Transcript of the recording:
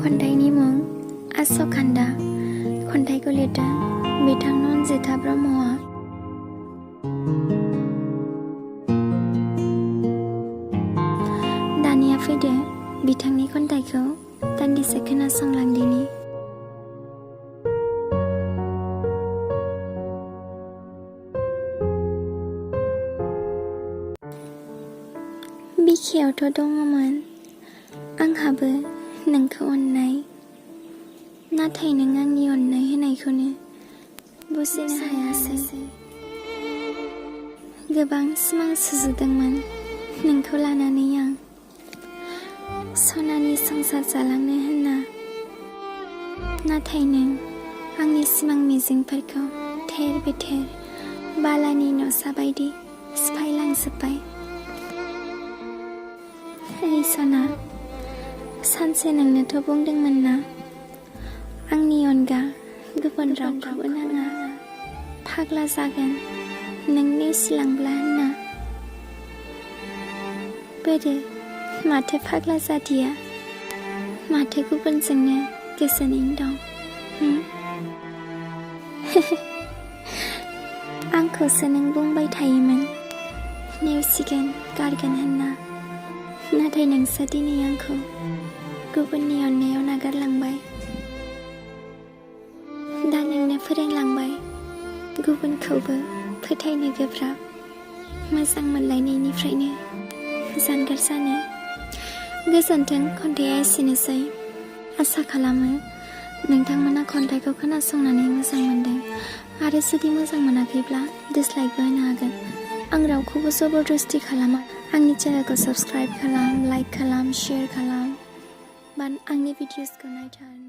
खन्थाइनि मुं आसखान्दा। खन्थाइखौ लिरदों बिथां नन्जिता ब्रह्मआ। दानिया फैदो बिथांनि खन्थाइखौ दान्दिसे खोनासंलांदिनि। बिखायावथ' दङमोन आंहाबो नोंखौ अननाय, नाथाय नों आंनि अननाय होनायखौनो बुजिनो हायासै। गोबां सिमां सुजुदोंमोन नोंखौ लानानै आं, सनानि संसार जालांनो होनना, नाथाय नों आंनि सिमां मिजिंफोरखौ थेर बेथेर बालानि न'सा बायदि सिफायलांजोब्बाय। ओइ सना, सानसे नोंनोथ' बुंदोंमोन ना आंनि अनगा गुबुन रावखौबो नाङा, फाग्ला जागोन नों नेवसिलांब्ला होनना। बोरो माथो फाग्ला जादिया, माथो गुबुनजोंनो गोजोनैनो दं। आंखौसो नों बुंबाय थायोमोन नेवसिगोन गारगोन होनना, नाथाय नोंसो दिनै आंखौ गुबुननि अननायाव नागारलांबाय। दा नोंनो फोरोंलांबाय गुबुनखौबो फोथायनो गोब्राब, मोजां मोनलायनायनिफ्रायनो जानगार जानो। गोजोन्थों। खन्थाइया एसेनोसै। आसा खालामो नोंथांमोना खन्थाइखौ खोनासंनानै मोजां मोनदों, आरो जुदि मोजां मोनाखैब्ला डिसलाइकबो होनो हागोन। आं रावखौबो जबरदस्ति खालामा। आंनि चेनेलखौ साबस्क्राइब खालाम, लाइक खालाम, शेयार खालाम, बा आंनि भिडिअसखौ नायथार।